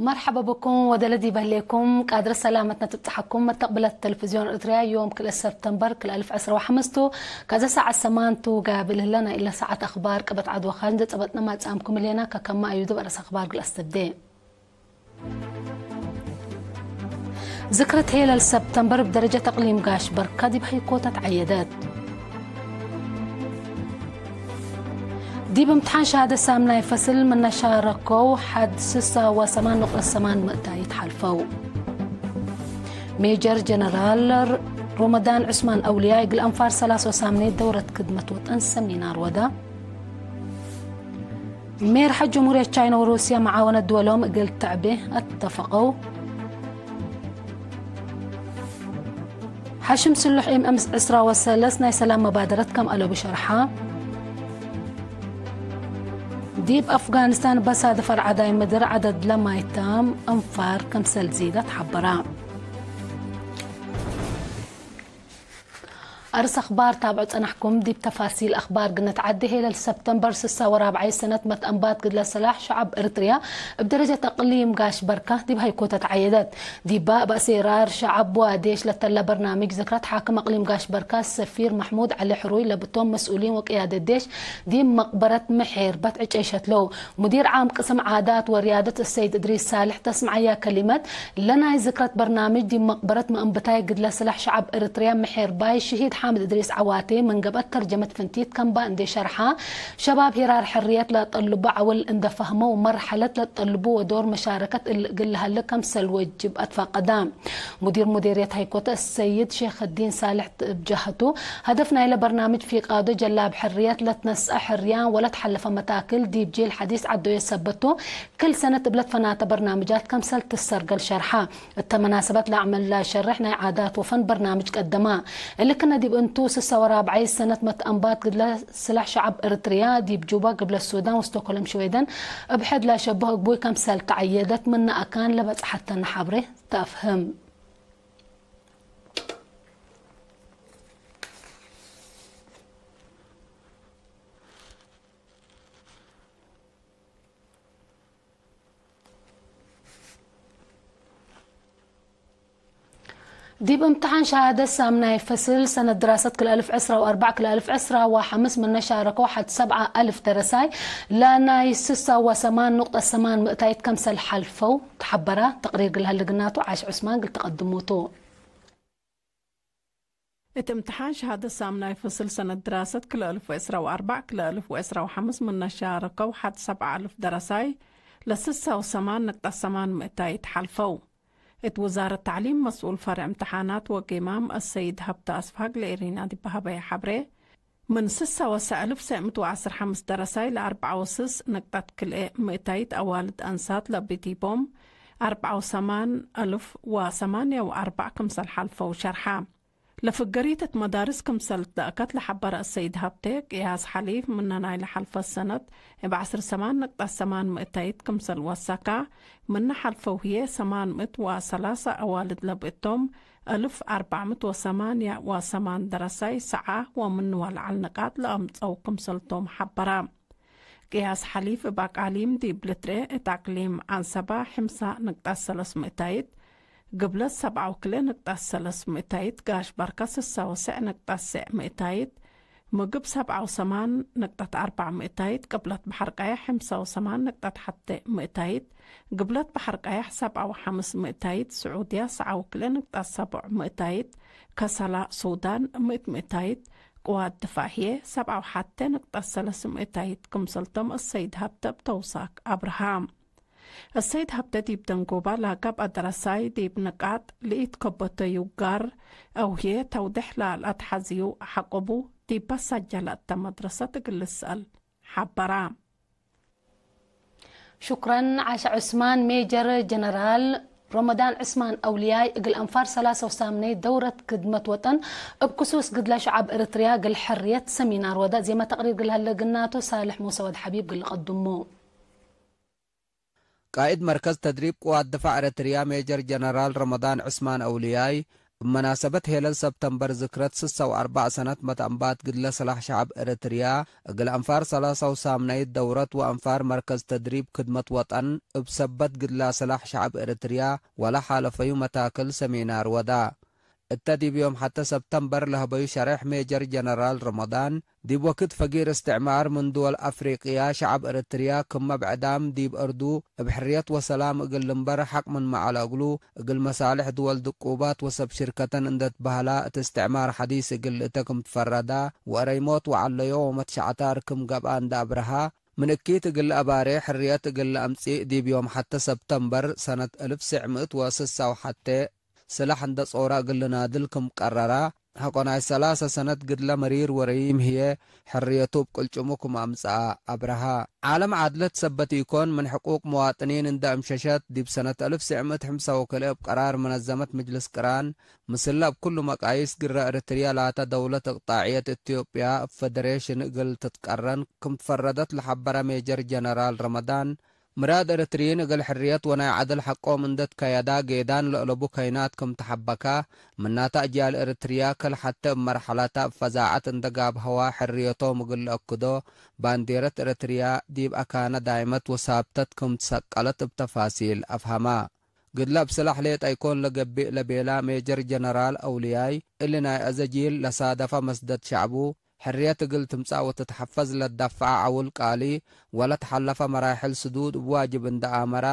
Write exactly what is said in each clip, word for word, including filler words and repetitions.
መርሐበ ብኩም ወደለ ዲብ ህሌኩም። ቃድር ሰላመትነ ትብጽሐኩም። መተቅብለት ተለፍዝዮን ኤረትርያ፣ ዮም ክልኤ ሰብተምበር ክልኤ አልፍ ዕስራ ወሐምስ ቱ፣ ከዘ ሳዐት ሰማን ቱ ጋብል ህለ። ናይ እለ ሳዐት አኽባር ቅበት ዐድ ወካን ዘጸበጥነ ማጽአምኩም ህሌና። ከከመ አዩድብ አርእስ አኽባር ግል አስተብዴ። ዝክረት ሄለል ሰብተምበር እብ ደረጀት እቅሊም ጋሽ በርካ ዲብ ሀይኮተ ተዐየደት። ዲብ እምትሓን ሸሃደት ሳምናይ ፈስል ምነ ሻረከው ሐድ ስሳ ወሰማን ነቁጠት ሰማን ምእታይት ሐልፈው። ሜጀር ጀነራል ሮመዳን ዑስማን አውልያ እግል አንፋር ሰላስ ወሳምኔት ደውረት ክድመት ወጠን ሰሚናር ወዳ። ሜርሐ ጀምሁርየት ቻይና ወሩስያ መዓወነት ድወሎም እግል ተዕቤ አተፈቀው። ሐሽም ስሉሕ ኤም ኤም ዕስራ ወሰለስ ናይ ሰላም መባደረት ከም አለቡ ሸርሐ። ዲብ አፍጋኒስታን በሳድፍ አርዓዳይ ምድር ዐደድ ለማይታም አንፋር ክምሰል ዚደት ሐበራ። አርስ አኽባር ታብዑ ጸናሕኩም። ዲብ ተፋሲል አኽባር ግነት ዐዲ ሄለል ሰብተምበር ስሳ ወራብዓይ ሰነት መትአንባት ግድለ ሰላሕ ሸዐብ ኤረትርያ እብ ደረጀት እቅሊም ጋሽ በርካ ዲብ ሀይኮተ ተዐየደት። ዲባ እብ አሴራር ሸዐብ ወዴሽ ለተለ በርናምጅ ዝክረት ሓክም እቅሊም ጋሽ በርካ ሰፊር መሕሙድ ዐሊ ሕሩይ ለብቶም መስኡሊን ወቅያደት ዴሽ ዲብ መቅበረት ምሒር በትዕጨይ ሸትለው። ሙዲር ዓም ቅስም ዓዳት ወርያደት እሰይድ እድሪስ ሳልሕ ተስምዐያ ከሊመት፣ ለናይ ዝክረት በርናምጅ ዲብ መቅበረት መአንብታይ ግድለ ስላሕ ሸዐብ ኤረትርያ ምሒርባይ ሽሂድ ሓምድ እድሪስ ዐዋቴ ምን ገብአት ተርጀመት ፍንቲት ከንባ እንዴ ሸርሓ፣ ሸባብ ሄራር ሕርየት ለአጠልቦ ዐውል እንዴ ፈህመው፣ መርሐለት ለአጠልቡ ወዶር መሻረከት እግል ለሀለ ከምሰል ወጅብ አትፋቀዳ። ሙዲር ሙዴርየት ሀይኮተ እሰይድ ሼክዲን ሳልሕ እብ ጀሀቱ፣ ሀደፍ ናይለ በርናምጅ ፊቃዶ ጀላብ ሕርየት ለትነስአ ሕርያን ወለትሐለፈ መታክል ዲብ ጄል ሐዲስ ዐዶየ ሰበት ቱ፣ ክል ሰነት እብ ለትፈናተ በርናምጃት ከምሰል ትሰርገል ሸርሐ። እተ መናሰበት ለአመለ ሸሬሕ ናይ ዓዳት ወፈን በርናምጅ ቀደማ። እሊ ክነ ዲብ እንቱ፣ ስሳ ወራብዓይ ሰነት መትአንባት ግድለ ስላሕ ሸዐብ ኤረትርያ ዲብ ጁባ፣ ግብለት ሱዳን ወስቶክሆልም ሽዌደን እብ ሕድ ለአሸብህ እግቡይ ከምሰል ተዐየደት ምነ አካን ለበጽሐተነ ሐብሬ ተአፍህም። ዲብ እምትሓን ሸሃደት ሳምናይ ፈስል ሰነት ድራሰት ክልኤ አልፍ ዕስራ ወአርበዕ ክልኤ አልፍ ዕስራ ወሐምስ ምነ ሻረከው ሐድ ሰብዓ አልፍ ደረሳይ ለናይ ስሳ ወሰማን ኑቅጠት ሰማን ምእታይት ከምሰል ሐልፈው ተሐበራ። ተቅሪር እግል ሀልግናቱ ዓሽ ዑስማን እግል ተቀድሙቱ። እት እምትሓን ሸሃደት ሳምናይ ፍስል ሰነት ድራሰት ክልኤ አልፍ ወዕስራ ወአርበዕ ክልኤ አልፍ ወዕስራ ወሐምስ ምነ ሻረከው ሐድ ሰብዓ አልፍ ደረሳይ ለስሳ ወሰማን ነቅጠት ሰማን ምእታይት ሐልፈው። እት ውዛረት ተዕሊም መስኡል ፈርዕ እምትሓናት ወጌማም አሰይድ ሀብተ አስፋግ ለኤሪና ዲብ ሀበየ ሐብሬ፣ ምን ስሳ ወሰዕ አልፍ ሰዕ ምእት ወዐስር ሐምስ ደረሳይ ለአርበዓ ወስስ ነቅጠት ክልኤ ምእታይት አዋልድ አንሳት ለብቲቦም አርበዓ ወሰማን አልፍ ወሰማንያ ወአርበዕ ክምሰል ሐልፈው ሸርሐ። ለፍገሪት እት መዳርስ ክምሰል ትደአከት ለሐበረ አሰይድ ሀብቴ፣ ቅያስ ሐሊፍ ምነ ናይለ ሐልፈት ሰነት እብ ዐስር ሰማን ነቅጠት ሰማን ምእታይት ክምሰል ወሰካ፣ ምነ ሐልፈው ህዬ ሰማን ምእት ወሰላሰ አዋልድ ለብእቶም፣ አልፍ አርበዕ ምእት ወሰማንያ ወሰማን ደረሳይ ሰዓ ወምንወ ለዐል ንቃጥ ለአምጸው ክምሰልቶም ሐበረ። ቅያስ ሐሊፍ እብ አቃሊም ዲብ ልትርኤ፣ እት አቅሊም ዐንሰባ ሕምሳ ነቅጠት ሰለስ ምእታይት፣ ግብለት ሰብዓ ወክልኤ ነቅጠት ሰለስ ምእታይት፣ ጋሽ በርከ ስሳ ወሰዕ ነቅጠት ሰዕ ምእታይት፣ ምግብ ሰብዓ ወሰማን ነቅጠት አርበዕ ምእታይት፣ ቅብለት በሐር ቀየሕ ሕምሳ ወሰማን ነቅጠት ሐቴ ምእታይት፣ ግብለት በሐር ቀየሕ ሰብዓ ወሐምስ ምእታይት፣ ስዑድያ ሰዓ ወክልኤ ነቅጠት ሰብዕ ምእታይት፣ ከሰላ ሱዳን ምእት ምእታይት፣ ቅዋት ድፋዕ ህዬ ሰብዓ ወሐቴ ነቅጠት ሰለስ ምእታይት ክምሰልቶም አሰይድ ሀብተ እብ ተውሳክ አብርሃ። አሰይድ ሀብተ ዲብ ደንጎባ ለገብአ ደረሳይ ዲብ ንቃጥ ለኢትከበተዩ ጋር አው ህዬ ተውዴሕ ለለአትሐዝዩ ሐቆቡ ዲብ በሳጀ ለእተ መድረሰት እግል ልሰአል ሐበራ። ሹክረን ዓሻ ዑስማን። ሜጀር ጀነራል ሮመዳን ዑስማን አውልያይ እግል አንፋር ሰላሰ ወሳምነይት ደውረት ክድመት ወጠን እብ ክሱስ ግድለ ሸዐብ ኤረትርያ እግል ሕርየት ሰሚናር ወደ ዜመ ተቅሪር እግል ሀለግናቱ ሳልሕ ሙሰ ወድ ሐቢብ እግል ልቀድሙ። ቃእድ መርከዝ ተድሪብ ቅዋት ድፋዕ ኤረትርያ ሜጀር ጀነራል ረመዳን ዕስማን አውልያይ፣ እብ መናሰበት ሄለል ሰብተምበር ዝክረት ስሰ ወአርበዕ ሰነት መትአንባት ግድለ ስላሕ ሸዐብ ኤረትርያ፣ እግል አንፋር ሰላሳ ወሳምናይት ደውረት ወአንፋር መርከዝ ተድሪብ ክድመት ወጠን እብ ሰበት ግድላ ስላሕ ሸዐብ ኤረትርያ ወለሓለፈዩ መታክል ሰሚናር ወዳ። እተ ዲብ ዮም ሐተ ሰብተምበር ለህበዩ ሸሬሕ ሜጀር ጀነራል ረመዳን፣ ዲብ ወክድ ፈጊር እስትዕማር ምን ድወል አፍሪቅያ፣ ሸዐብ ኤረትርያ ክመ ብዕዳም ዲብ አርዱ እብ ሕርየት ወሰላም እግል ልንበር ሐቅ ምንመ ዐለ እግሉ፣ እግል መሳልሕ ድወል ድቁባት ወሰብ ሽርከተን እንደ ትበህላ፣ እት እስትዕማር ሐዲስ እግል ልእተ ክም ትፈረዳ፣ ወአረይሞት ወዐለዮ ወመትሸዐታር ክም ገብአ እንደ አብርሃ፣ ምን እኪት እግል ለአባሬ ሕርየት እግል ለአምጽእ ዲብ ዮም ሐተ ሰብተምበር ሰነት አልፍ ትስዕ ምእት ወስሳ ወሐቴ ስላሕ እንደ ጾረ እግል ልናድል ክም ቀረራ፣ ሐቆ ናይ ሰላሰ ሰነት ግድለ መሪር ወረዪም ህዬ ሕርየቱ እብ ቅልጭሙ ክም አምጽአ አብርሃ። ዓለም ዓድለት ሰበት ኢኮን፣ ምን ሕቁቅ መዋጥኒን እንደ አምሸሸት፣ ዲብ ሰነት አልፍ ትስዕ ምእት ሐምሳ ወክልኤ እብ ቀራር መነዘመት ምጅልስ ቅራን፣ ምስለ እብ ኩሉ መቃይስ ግረ ኤረትርያ ላተ ደውለት እቅጣዕየት ኢትዮጵያ እብ ፈደሬሽን እግል ትትቀረን ክም ትፈረደት ለሐበረ ሜጀር ጀነራል ረመዳን፣ ምራድ ኤረትርዪን እግል ሕርየት ወናይ ዐድል ሐቆም እንደ ትከየዳ ጌዳን ለአለቡ ከይናት ክም ተሐበካ፣ ምናተ አጅያል ኤረትርያ ከል ሐቴ እብ መርሐላታ እብ ፈዛዐት እንደ ጋብሀዋ ሕርየቶም እግል ለአክዶ፣ ባንዴረት ኤረትርያ ዲብ አካነ ዳይመት ወሳብተት ክም ትሰቀለት እብ ተፋሲል አፍሀማ። ግድለ እብ ስላሕ ሌጠ ኢኮን ለገብእ ለቤላ ሜጀር ጀነራል አውልያይ፣ እሊ ናይ አዘ ጂል ለሳደፈ መስደድ ሸዕቡ፣ ሕርየት እግል ትምጸእ ወትትሐፈዝ ለትደፈዐ ዐውል ቃሊ ወለትሐለፈ መራሕል ስዱድ እብ ዋጅብ እንደ አመራ፣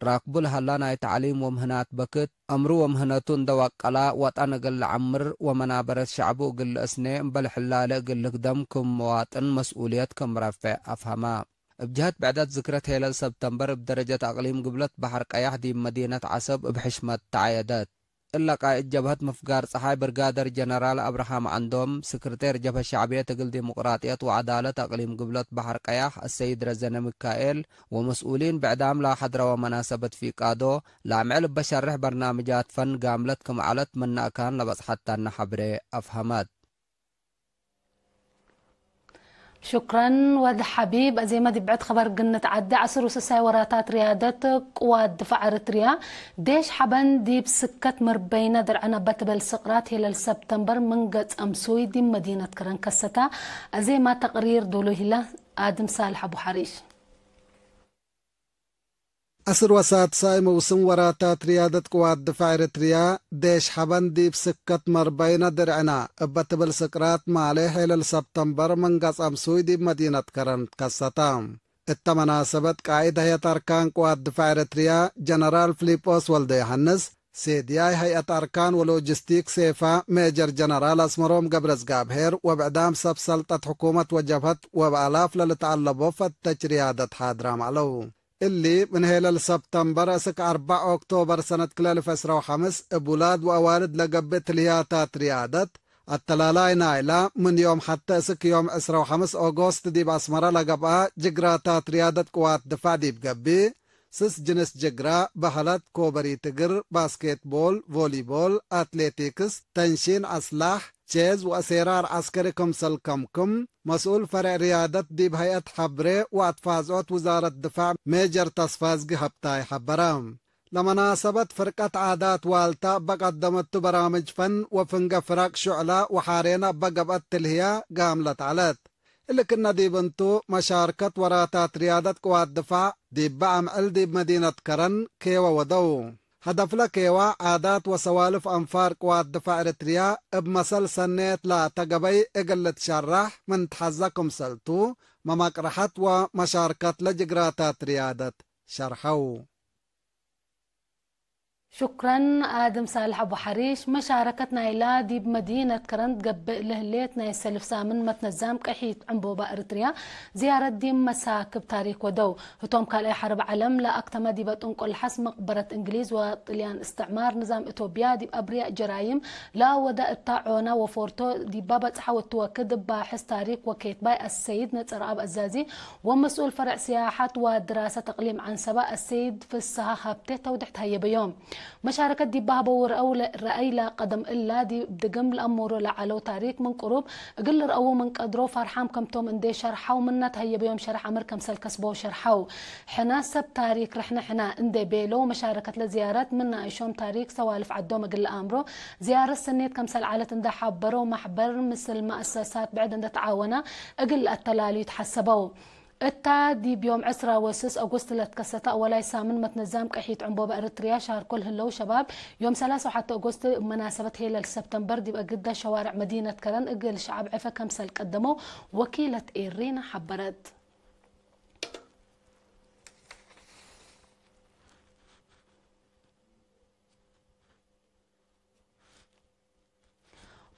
ራክቡ ለሀላ ናይ ተዕሊም ወምህናት በክት፣ አምሩ ወምህነቱ እንደ ወቀላ፣ ወጠን እግል ለዐምር ወመናበረት ሸዕቡ እግል ለአስኔ፣ እምበል ሕላለ እግል ልክደም ክም መዋጥን መስኡልየት ክም ረፌዕ አፍሀማ። እብ ጀሀት ብዕደት ዝክረት ሄለል ሰብተምበር እብ ደረጀት አቅሊም ግብለት በሐር ቀያሕ ዲብ መዲነት ዐሰብ እብ ሕሽመት ተዐየደት። እለ ቃእድ ጀብሀት ምፍጋር ጸሓይ ብርጋደር ጀነራል አብርሃም ዐንዶም፣ ስክርቴር ጀብሀት ሸዕብየት እግል ዲሙቅራጥየት ወዐዳለት አቅሊም ግብለት በሐር ቀያሕ አሰይድ ረዘነ ሚካኤል ወመስኡሊን ብዕዳም ለሐድረወ መናሰበት ፊቃዶ፣ ለአምዕል እበ ሸርሕ በርናምጃት ፈን ጋምለት ክም ዐለት ምነ አካን ለበጽሐት ታነ ሐብሬ አፍሀመት። ሹክረን ወድ ሐቢብ። አዜመ ዲብ ብዕድ ኸበር ግንት ዐዲ፣ ዐስር ወስሳይ ወራታት ርያደት ቅዋት ድፋዕ ኤረትርያ፣ ዴሽ ሐበን ዲብ ስከት መርበይነ ድርዕነ በትበል ስቅራት ሄለል ሰብተምበር ምን ገጽ አምሱይ ዲብ መዲነት ከረን ከሰታ። አዜማ ተቅሪር ዶሉ ህለ፣ አድም ሳልሕ አቡ ሐሪሽ። ዐስር ወሳድሳይ መውስም ወራታት ርያደት ቅዋት ድፋዕ ኤረትርያ፣ ዴሽ ሐበን ዲብ ስከት መርበይነ ድርዕነ እበ ትብል ስቅራት ማሌ ሄለል ሰብተምበር ምን ገጽ አምሱይ ዲብ መዲነት ከረን ትከሰተ። እተ መናሰበት ቃኢድ ሀይአት አርካን ቅዋት ድፋዕ ኤረትርያ ጀነራል ፊሊጶስ ወልደዮሐንስ፣ ሴድያይ ሀይአት አርካን ወሎጂስቲክ ሴፋ ሜጀር ጀነራል አስመሮም ገብረዝጋብሄር ወብዕዳም ሰብ ሰልጠት ሕኩመት ወጀብሀት ወበአላፍ ለልትአለቦ ፈተች ርያደት ሓድራም ዐለው። እሊ፣ ምን ሄለል ሰብተምበር እስክ አርበዕ ኦክቶበር ሰነት ክልኤ አልፍ ዕስራ ወሐምስ እብ ውላድ ወአዋልድ ለገብእ ትልህያታት ርያደት፣ አተላላይ ናይላ፣ ምን ዮም ሐቴ እስክ ዮም ዕስራ ወሐምስ ኦጎስት ዲብ አስመረ ለገብአ ጅግራታት ርያደት ቅዋት ድፋዕ ዲብ ገብእ፣ ስስ ጅንስ ጅግራ፣ በህለት፣ ኮበሪት እግር፣ ባስኬትቦል፣ ቮሊቦል፣ አትሌቲክስ፣ ተንሺን አስላሕ፣ ቼዝ ወአሴራር ዐስከሪ ክምሰል ከምክም፣ መስኡል ፈሬዕ ርያደት ዲብ ሀይአት ሐብሬ ወአትፋዝዖት ውዛረት ድፋዕ ሜጀር ተስፋዝጊ ሀብታይ ሐበረ። ለመናሰበት ፍርቀት ዓዳት ዋልታ እበ ቀደመቱ በራምጅ ፈን ወፍንገ ፍረቅ ሹዕላ ወሓሬነ እበ ገብአት ትልህያ ጋምለት ዐለት። እሊ ክእነ ዲብ እንቱ፣ መሻርከት ወራታት ርያደት ቅዋት ድፋዕ ዲበ አምዕል ዲብ መዲነት ከረን ኬወ ወደው። ሀደፍለ ኬዋ፣ ዓዳት ወሰዋልፍ አንፋር ቅዋት ድፋዕ ኤረትርያ እብ መሰል ሰኔት ላተ ገበይ እግል ልትሸራሕ ምን ተሐዘ ክምሰልቱ፣ መመቅረሐት ወመሻርከትለ ጅግራታት ርያደት ሸርሐው። ሹክረን አድም ሳልሕ አቡ ሐሪሽ። መሻረከት ናይላ ዲብ መዲነት ከረን ትገብእ ለህሌት ናይ ሰልፍ ሳምን መትነዛም ቀሒት ዕንቦባ ኤረትርያ ዝያረት ዲብ መሳክብ ታሪክ ወደው። ህቶም ካልኣይ ሐርብ ዐለም ለአክተመ ዲበ ጥንቆ ለሐስ መቅበረት እንግሊዝ ወጥልያን እስትዕማር ንዛም እቶብያ ዲብ አብርያእ ጀራይም ለአወደ እታ ዖነ ወፎርቶ ዲባ በጽሐ ወትወክድ እብ ባሕስ ታሪክ ወኬትባይ አሰይድ ነጸረኣብ አዛዚ ወመስኡል ፈረዕ ስያሐት ወድራሰት እቅሊም ዐንሰበ አሰይድ ፍስሃ ሀብቴ ተውድሕት ሀየበዮም። መሻረከት ዲብ በሀበው ወረአው ለ-፣ ረአይ ለቀደም እላ ዲብ ድግም ለአሙሩ ለዐለው ታሪክ ምን ቅሩብ እግል ልርአዉ ምን ቀድሮ ፈርሓም ከምቶም እንዴ ሸርሐው፣ ምነ ተሀየበዮም ሸርሕ አምር ከምሰል ከስበው ሸርሐው። ሕነ ሰብ ታሪክ ርሕነ ሕነ እንዴ ቤለው፣ መሻረከት ለዝያረት ምን ናእሾም ታሪክ ሰዋልፍ ዐዶም እግል ለአምሮ ዝያረት ሰኔት ከምሰል ዐለት እንዴ ሐበረው፣ መሕበር ምስል መአሰሳት ብዕድ እንዴ ተዓወነ እግል ለአተላልዩ ተሐሰበው። እታ ዲብ ዮም ዕስራ ወስስ ኦጎስት ለትከሰተ አወላይ ሳምን መትነዛም ቀሒት ዕንቦበ ኤረትርያ ሻርኮ ለህለው ሸባብ፣ ዮም ሰላሳ ወሐተ ኦጎስት እብ መናሰበት ሄለል ሰብተምበር ዲብ አግዳ ሸዋርዕ መዲነት ከረን እግል ሸዐብ ዕፈ ከምሰል ቀደመው ወኪለት ኤሪና ሐበረት።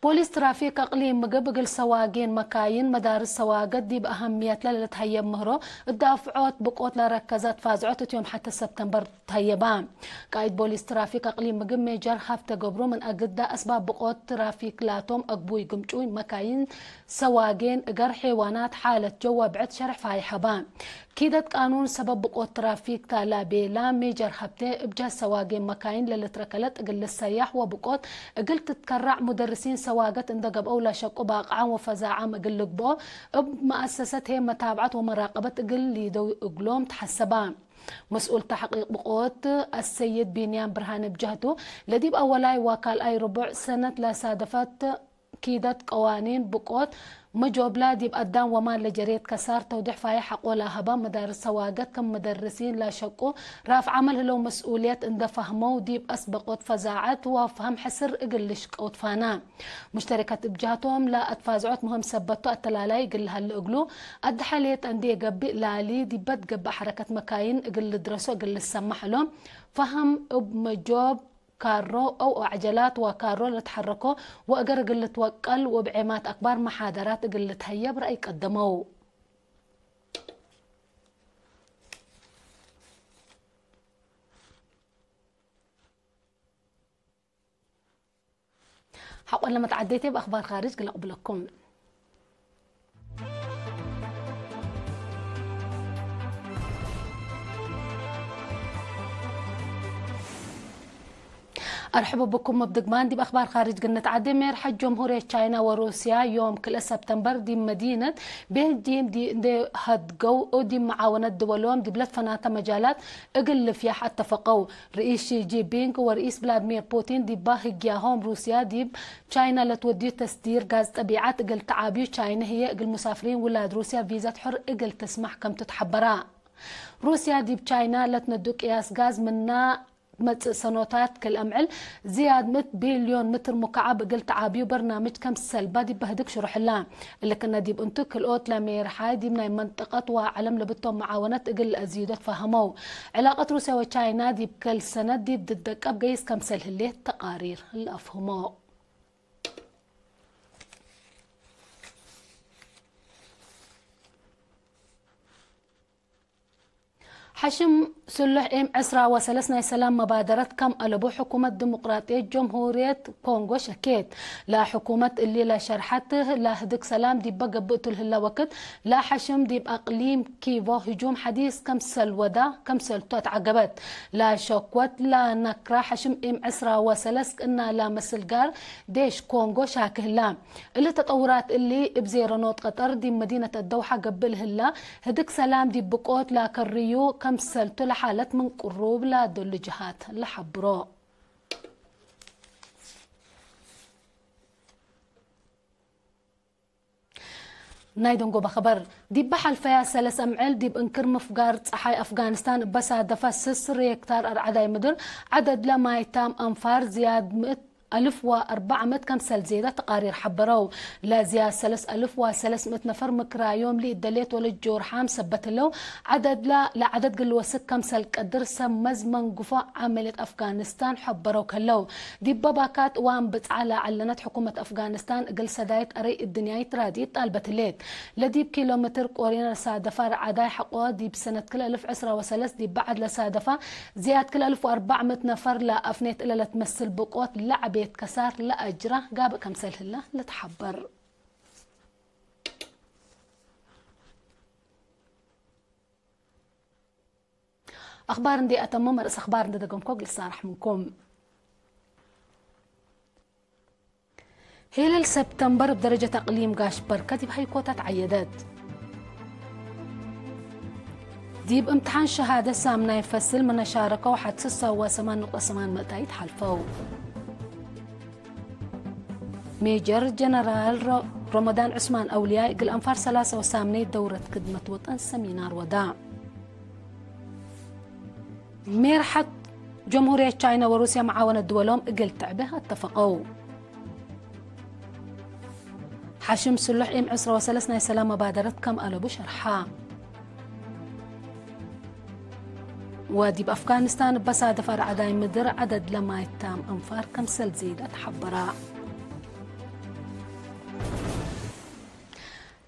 ፖሊስ ትራፊክ አቅሊም ምግብ እግል ሰዋጌን መካይን መዳርስ ሰዋገት ዲብ አሀምየትለ ለልትሀየብ ምህሮ እት ዳፍዖት ብቆት ለረከዘ አትፋዝዖት እት ዮም ሐተ ሰብተምበር ተሀየባ። ቃኢድ ፖሊስ ትራፊክ አቅሊም ምግብ ሜጀር ሀብተ ገብሩ ምን አግዳ አስባብ ብቆት ትራፊክ ላቶም አግቡይ ግምጩይ መካይን ሰዋጌን እገር ሔዋናት ሓለት ጀወ ብዕድ ሸርሕ ፋይሐ ሀባ። ኪደት ቃኑን ሰበብ ብቆት ትራፊክ ተ ለቤላ ሜጀር ሀብቴ፣ እብ ጀህት ሰዋጌን መካይን ለልትረከለት እግል ልሰያሕ ወብቆት እግል ትትከራዕ ሙደርሲን ሰዋገት እንደ ገብአው ለሸቁ ባቅዓም ወፈዛዓም እግል ልግብኦ እብ መአሰሰት ህዬ መታብዐት ወመራቀበት እግል ሊደው እግሎም ተሐሰባ። መስኡል ተሕቂቅ ብቆት አሰይድ ቢንያም ብርሃነ ብጀህቱ፣ ለዲብ አወላይ ወካልኣይ ርቡዕ ሰነት ለሳደፈት ኪደት ቀዋኒን ብቆት መጆብላ ዲብ አዳም ወማል ለጀሬት ከሳር ተውዴሕ ፋይሕ ሐቆ ለሀባ መዳርስ ሰዋገት ከም መደርሲን ለሸቁ ራፍ ዐመል ህለው መስኡልየት እንደ ፈህመው ዲብ አስበቆት ፈዛዐት ወፈሀም ሕስር እግል ልሽቀው ትፋና። ሙሽተሪከት እብ ጀህቶም ለአትፋዝዖት ምህም ሰበት ቱ አተላላይ እግል ለሀለ እግሉ አድሐ ሌጠ እንዴ ገብእ ላሊ ዲበ ትገብእ ሐረከት መካይን እግል ልድረሶ እግል ልሰመሕ እሎም ፈሀም እብ መጆብ ካሮ አው ዐጀላት ወካሮ ለትሐረኮ ወእገር እግል ልትወቀል ወእብ ዔማት አክባር መሓደራት እግል ልትሀየብ ረአይ ቀደመው። ሐቆለ መትዓዴቴ በአክባር ካርጅ ግለቅብለኩም። አርሕቡ ብኩም። እብ ድግማን ዲብ አክባር ካርጅ ግንትዓዴ። ሜርሐ ጀምሁርየት ቻይና ወሩስያ ዮም ክልኤ ሰብተምበር ዲብ መዲነት ቤልጂም ዲ-፣ እንዴ ሀድገው ዲብ መዓወነት ድወሎም ዲብ ለትፈናተ መጃላት እግል ልፍያሕ አተፈቀው። ርኢስ ሺ ጂንፒንግ ወርኢስ ቭላድሚር ፑቲን ዲባ ህግያሆም ሩስያ ዲብ ቻይና ለትወድዩ ተስዲር ጋዝ ጠቢዓት እግል ተዓብዩ፣ ቻይነ ህዬ እግል ሙሳፍሪን ውላድ ሩስያ ቪዘት ሕር እግል ትስማሕ ከምቱ ተሐበራ። ሩስያ ዲብ ቻይና ለትነዱ ቅያስ ጋዝ ምና ትመጽእ ሰኖታት ክል አምዕል ዝያድ ምእት ቢልዮን ምትር ሙካዓብ እግል ተዓብዩ በርናምጅ ከምሰልባ ዲብ በህድግ ሽሩሕላ። እሊ ክእነ ዲብ እንቱ ክልኦት ለሜርሓይ ዲብ ናይ መንጠቀት ወዐለም ለብቶም መዓወነት እግል ለአዝይዶ ትፋህመው። ዕላቀት ሩስያ ወቻይና ዲብ ከል ሰነት ዲብ ድደቀብ ገይስ ከምሰል ህሌት ተቃሪር ለአፍህሞ። ሐሽም ስሉሕ ኤም ዕስራ ወሰለስ ናይ ሰላም መባደረት ከም አለቡ ሕኩመት ዲሙቅራጥየት ጀምሁርየት ኮንጎ ሸኬት። ለሕኩመት እሊ ለሸርሐት ለህድግ ሰላም ዲበ ገብእ ቱ ለህለ ወክድ ለሐሽም ዲብ አቅሊም ኪቮ ህጁም ሐዲስ ከምሰል ወዳ ከምሰልቱ አትዐገበት። ለሸክወት ለነክራ ሐሽም ኤም ዕስራ ወሰለስ ቅና ለመስል ጋር ዴሽ ኮንጎ ሻክህላ። እሊ ተጠውራት እሊ እብ ዜረኖት ቀጠር ዲብ መዲነት አደውሐ ገብእ ለህላ ህድግ ሰላም ዲብ ብቆት ለከርዩ ከምሰልቱ ለሓለት ምን ቅሩብ ለደሉ ጀሃት ለሐብሮ። ናይ ደንጎበ ኸበር። ዲበ ሐልፈያ ሰለስ አምዕል ዲብ እንክር ምፍጋር ጸሓይ አፍጋኒስታን እበ ሳደፈ ስስ ሬክታር አርዐዳይ ምድር ዐደድለ ማይታም አንፋር ዝያድ ምእት አልፍ ወአርበዕ ምእት ከምሰል ዜደ ተቃሪር ሐበረው። ለዝያድ ሰለስ አልፍ ወሰለስ ምእት ነፈር ምክራዮም ለኢደሌት ወለጆርሓም ሰበት ህለው፣ ዐደድለ ለዐደድ ግል ወስክ ከምሰል ቀድር ሰብ መዝ መንግፎ ዐመልየት አፍጋኒስታን ሐበረው ከለው። ዲበ ባካት እዋን ብጽዓ ለዐለነት ሕኩመት አፍጋኒስታን እግል ሰዳይት አረይ እድንያይት ራድኢት ጣልበት ህሌት። ለዲብ ኪሎ ምትር ቆሪነ ለሳደፋ ረዓዳይ ሐቆ ዲብ ሰነት ክልኤ አልፍ ዕስራ ወሰለስ ዲብ በዐድ ለሳደፋ ዝያድ ክልኤ አልፍ ወአርበዕ ምእት ነፈር ለአፍኔት እለ ለትመስል ብቆት ለዐቤት ከሳር ለአጅራ ጋብእ ከምሰል ህለ ለትሐበር። አኽባር እንዴ አተምም፣ ርእስ አኽባር እንዴ ደገምኮ እግል እሳረሕ ምንኩም። ሄለል ሰብተምበር እብ ደረጀት አቅሊም ጋሽ በርከ ዲብ ሀይኮታት ዐየደት። ዲብ እምትሓን ሸሃደት ሳምናይ ፈስል ምነ ሻረከው ሐድ ስሳ ወሰማን ንቁጠ ሰማን መእታይት ሐልፈው። ሜጀር ጀነራል ረ-፣ ረመዳን ዑስማን አውልያይ እግል አንፋር ሰላሰ ወሳምነይት ደውረት ክድመት ወጠን ሰሚናር ወዳ። ሜርሐት ጀምሁርየት ቻይና ወሩስያ መዓወነት ድወሎም እግል ትዕቤ አተፈቀው። ሐሽም ስሉሕ እም ዕስራ ወሰለስ ናይ ሰላም መባደረት ከም አለቡ ሸርሐ። ወዲብ አፍጋኒስታን እበ ሳድፍ አርዐዳይ ምድር ዐደድ ለማይታም አንፋር ከምሰል ዜድ አትሐበራ።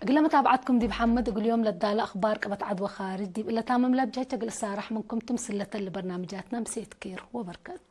እግለ መታብዐትኩም ዲብ ሐምድ እግል ዮም ለዳለ አኽባር ቅበት ዐድ ወኻርጅ ዲብ እለ ታምም ለብጀህች እግል እሳረሕ ምንኩም ቱ ምስለተ ለበርናምጃትና ምሴት ኬር ወበርከት።